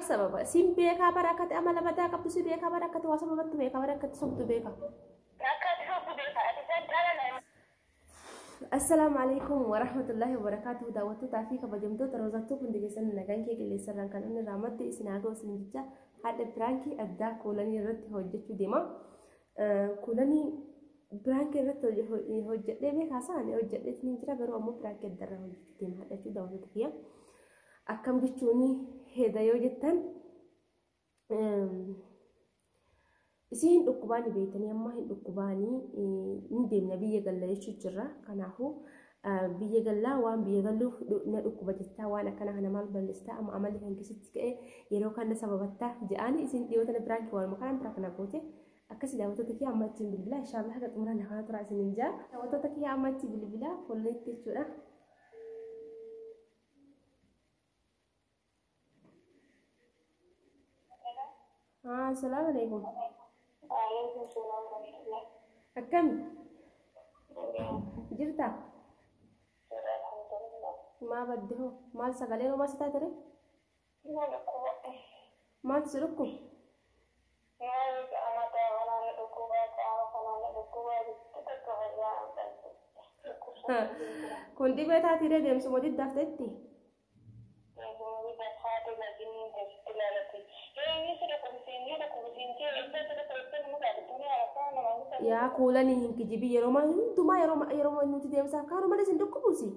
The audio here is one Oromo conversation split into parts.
Sababa sin beekaa bara akkati amala badaa qabdu si beekaa bara akkati waa sababattu beekaa bara akkati sobdu beekaa. Assalaamu alaikum warahmatullahi wabarakatuh. Daawwattootaa fi kabajamtoota Roozattuu hundi keessan nagaan kee qilleensarraan kan inni raamatti isin haa ga'u isin jecha haadha piraankii addaa kuulanii irratti hojjechuu deema. Kuulanii piraankii irratti hojjedhee beekaa isaan hojjedhee ni jira, garuu ammoo piraankii adda irraa hojjechuu deema haadha daawwattoota kiyya. Akkam jechuun heda yoo jettan, isii hin dhukkubaanii beektanii, amma hin dhukkubaanii hin deemna, biyya galla jechuu jirra. Kanaafuu biyya gallaa waan biyya galluuf na dhukkuba jettaa, waan akkana kana maal balleessitaa, amma amalli kan keessatti ka'e yeroo kana sababattaa jedhaanii isin dhiyoota na biraan waanuma kanaan bira kana goote akkasii. Daawwattoota kiyya, amma achiin bilbilaa, inshaallah haga xumuraa na kana turaa isin hin jaa. Daawwattoota kiyya, amma achi bilbilaa fuulleetti jechuudha. Assalaamu alaikum. Akkami? Jirta? Maa badde hoo? Maal sagalee homaa si taate ree? Maaltu si dhukkuba? Kun dhibee taatiiree deemsuma diddaaf ta'etti? Yaa kuulanii, hin kijibii, yeroo hundumaa yeroo nuti deemsaaf kaanu malee sin dhukkubuusi.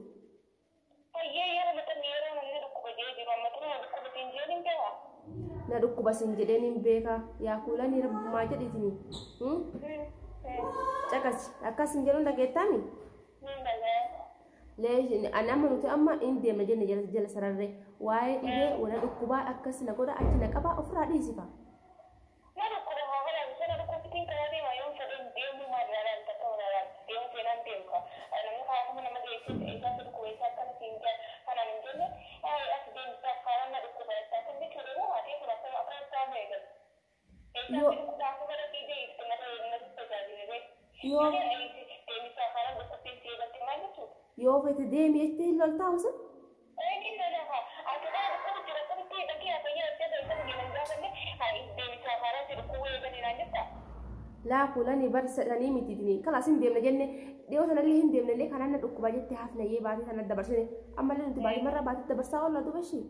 Na dhukkuba sin jedheen hin beeka. Yaa kuulanii, rabbumaa jedhiitini. Caqasi, akkas hin jedhuun dhageettaami? Ani amma nuti amma hin deemna jenne jala sararree waa'ee dhibee wala dhukkubaa akkas na godha achi na qabaa ofirraa dhiisifa. Yoo fete deemi jettee hin loltaa usin? Laa kuulanii, bar sanii miti, kalaas hin deemna jenne, dhiyoo sanallee hin deemne illee kanaan na dhukkuba jettee hafnayyee baatee sana dabarsine, ammallee nuti baatii marra baatee dabarsaa oolla duba ishii.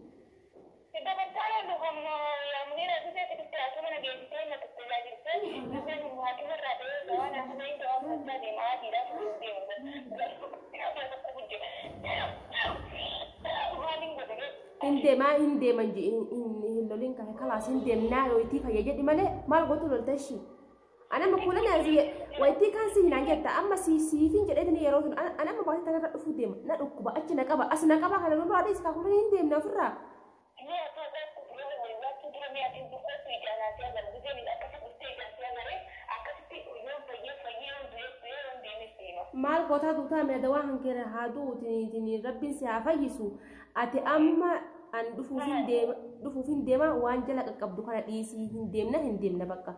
Hin deemaa, hin deeman, hin lolin, kalaas hin deemnaa, yoo itti fayya jedhi malee maal gootu lolta ishii. Ani amma kuulan asii wayitii kan si hinaan jetta, amma si siifin jedheetini yeroo sun ani amma baatee tanarra dhufuu deema, na dhukkuba, achi na qaba, as na qaba, kana nurraa dhiisi kaa kuulan, hin deemna ofirraa. Maal gootaa duutaa mi'a dawaa hankeera haa du'uutiin, rabbiin si haa fayyisu. Ati amma an dhufuuf hin deema, waan jala qaqqabdu kana dhiisii, hin deemna, hin deemna bakka.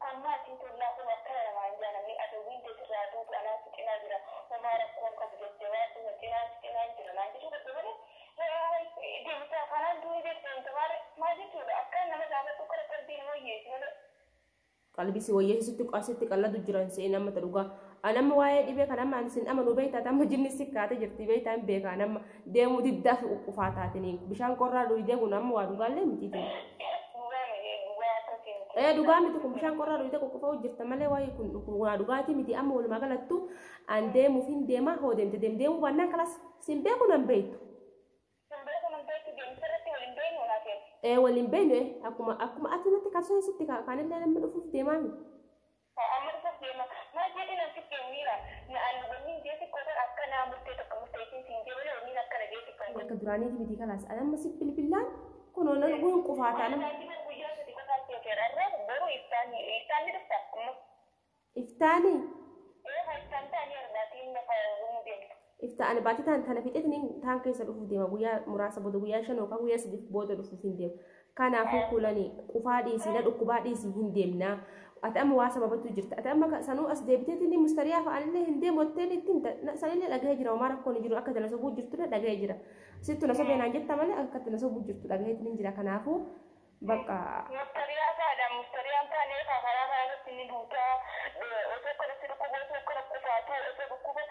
Amma ati tollaa kun akkana namaan jaalamni adawwiin teessirraa duutu anaa si cinaa jira, homaa rakkoon qabu, jajjabaadhu, cinaa si cinaa jira naan jechuu qabda malee deemsa kanaan duuni jechuun maal jechuudha? Akka nama gaafadhu kara qalbii nama wayyeessi malee. Qalbii si wayyeessisutti asitti qalladu jiran se'in amma dhugaa. Ani amma waa'ee dhibee kana amma ani sin amanu beektaa, amma jinni si kaatee jirti beektaa, hin beekaa, amma deemuu diddaa fi uqqufaa taatiniin bishaan qorraa dhuydee, kun amma waa dhugaallee miti. Ee, dhugaa miti kun, bishaan qorraa dhuydee quqqufaa jirta malee waa'ee kun waa dhugaatii miti. Amma walumaa galattu an deemuuf hin deema, hoo deemte deem, deemuu baannaan kalas sin beeku nan beektu. Ee, waliin beeknu, akkuma ati natti kasoo sitti kaanillee namni dhufuuf deemaa miti. Amma dhufuuf deema. Maal jedhi nan sitti miira. Ani wanni jeesi qotan akka naa murtee tokko murteessin siin jee malee wanni akkana jeesi kan. Akka duraaniiti miti, kalaas ani amma si bilbilaan kunoo nan kun qufaa taana. Guyyaa sadi qotaa seeteera, boru iftaan ni dhufta amma. Iftaani? Ee, iftaan ta'anii arbaatiin lafa deemtu. Ifta ani baatii taan tana fixeetiin taan keessa dhufuuf deema, guyyaa muraasa booda, guyyaa 5 yookaan guyyaa 3 booda dhufuuf hin deema. Kanaafuu kuulanii, qufaa dhiisii, na dhukkubaa dhiisii, hin deemnaa. Ati amma waa sababattu jirta. Ati amma sanuu as deebiteetiin mustariyaa fa'aallee hin deemu jetteen itti himta. Sanillee dhagahee jira, homaa rakkoon hin jiru, akka tana sobuu jirtullee dhagahee jira. Sittu na sobee naan jetta malee akkatti na sobuu jirtu dhagaheetiin hin jira kanaafuu bakka. Mustariyaa taadha mustariyaan taanee karaa kana irratti ni duutaa osoo akkanatti dhukkuba osoo akkana qufaatu osoo dhukkuba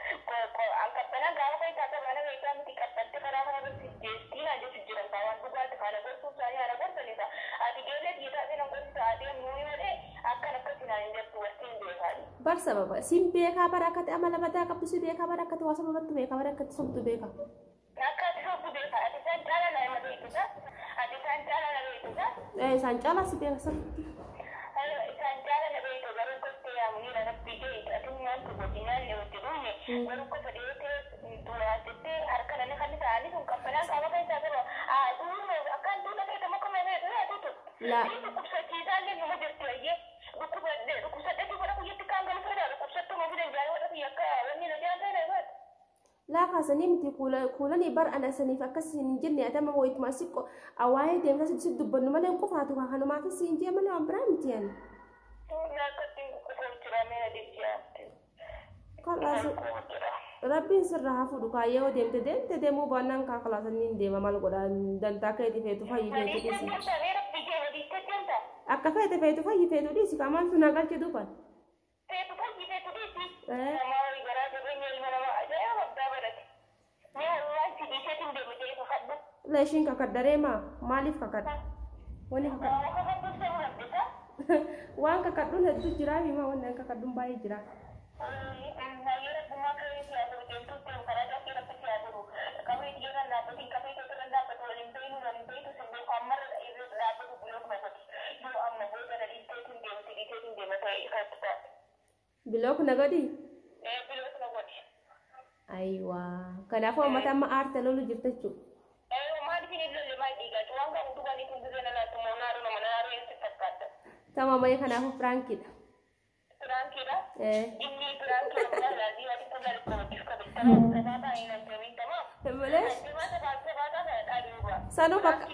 qabbanaan gaafa kan taata baana beekaa miti qabbatte karaa kana irratti jeestii naan jechu jiran kaa waan dhugaatti kana gorsuu isaanii haala gorsaniisa ati geellee dhiiraa fi nan gorsisa adeemu nuyi malee akkan akkasi naan hin jettu wanti hin beekaani. Bar sababa sin beekaa bara akkati amala badaa qabdu si beekaa bara akkati waa sababattu beekaa bara akkati sobdu beekaa. Akka ati sobdu beekaa ati isaan caalaa nama beektusa ati isaan caalaa na beektusa. Isaan caalaa si beeka sirriitti. Isaan caalaa na beektu garuu gosti yaamunii rabbi jee ati nyaantu godhi nyaanni hojii dhume garuu gosa dhiyeetee duraa jettee harka namni kan ta'anii sun qabbanaan qaama keessaa jiru duuna akkaan duuna ta'e tokko nama ta'e atiitu. Dhukkubsachiisaallee numa jirti ayyee dhukkubsadhee godha guyyatti kaan galu fedha dhukkubsattuu ma fidan jaalala godha biyya akka wanni na jaan ta'e na Laa kaasanii miti kuulanii bar ana saniif akkas hin jenne atama wayituma siqqo waa'ee deemsa si dubbannu malee hin qofaatu kanumaaf si hin jee malee waan biraa miti yani. Kalaas rabbiin sirra haa fuudhu kaayyoo deemte deemte deemuu baannaan kaa kalaasanii hin deema maal godha dantaa keeti feetu fayyi feetu dhiisi. Akka feete feetu fayyi feetu dhiisi kaa maaltu naa galche duuban. Leeshiin kakaddaree maa maaliif kakadha? Wani kakadha? Waan kakadhuun hedduu jiraa himaa wanni an kakadhuun baay'ee jira. Bilook na godhi? Ayiwaa kanaafuu ammata amma aarta lolu jirta jechuudha. Tamam ayya kanaafuu piraankiidha. Piraankiidha? Inni piraankiidha. Malee sanuu bakka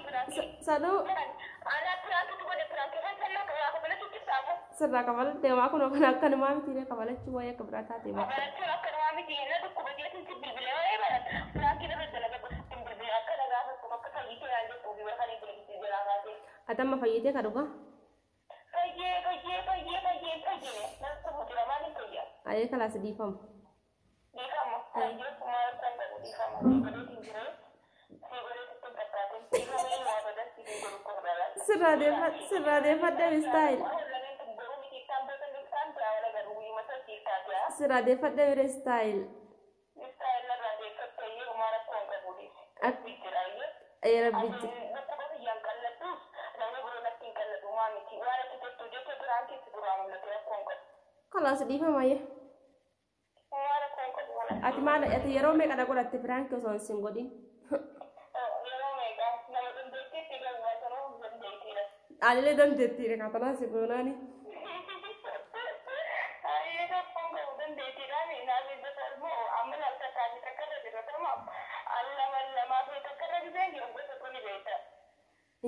sanuu sirraa kafaladde deemaa kun kan akkanumaa miti kafalachuu waa'ee akka biraa taate bakka. Ati amma fayyitee ka dhugaa? Ayee kalaas dhiifama. Sirraa deeffadhe istaayil. Sirraa deeffadhe bire istaayil. Ayee rabbi jira. Kalaas dhiifama ayee. Ati maal ati yeroo meeqa dha godhatte piraankii osoo hin sin godhin? Alilee dandeettiidha katanaa si goonaani.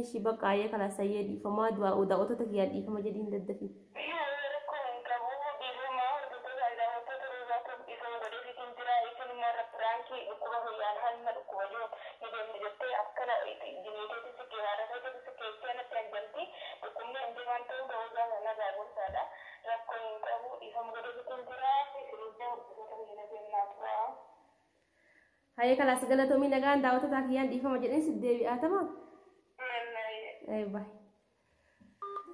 Ishi bakka ayyee kalaas ayyee dhiifamaa du'aa daawwattoota kiyyaan dhiifama jedhiin daddafi. Hayyee kalaas galatoomii nagaan daawwattoota kiyyaan dhiifama jedhiin si deebi'aa tamaa?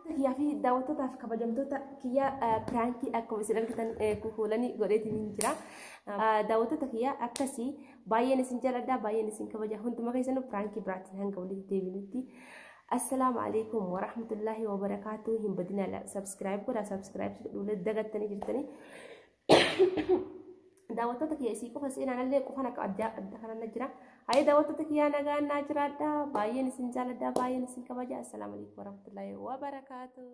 Kiyyaa fi daawwattootaaf kabajamtoota kiyyaa piraankii akkuma isin argitan kukuulanii godheetiin hin jira. Daawwattoota kiyyaa akkasii baay'een isin jaalladha baay'een isin kabaja hunduma keessanuu piraankii biraatiin hanga walitti deebinutti. Assalaamu alaikum warahmatullaahi wabarakaatuh hin badina subscribe godhaa subscribe godhuu dagattanii jirtanii. Daawwattoota kiyya isii qofa seenaan illee qofan akka adda adda kanarra jira. Hayyee daawwattoota kiyyaa nagaan naa jiraadha. Baay'een isin jaalladha baay'een isin kabaja. Assalaamu alaikum warahmatullaahi wabarakaatuh.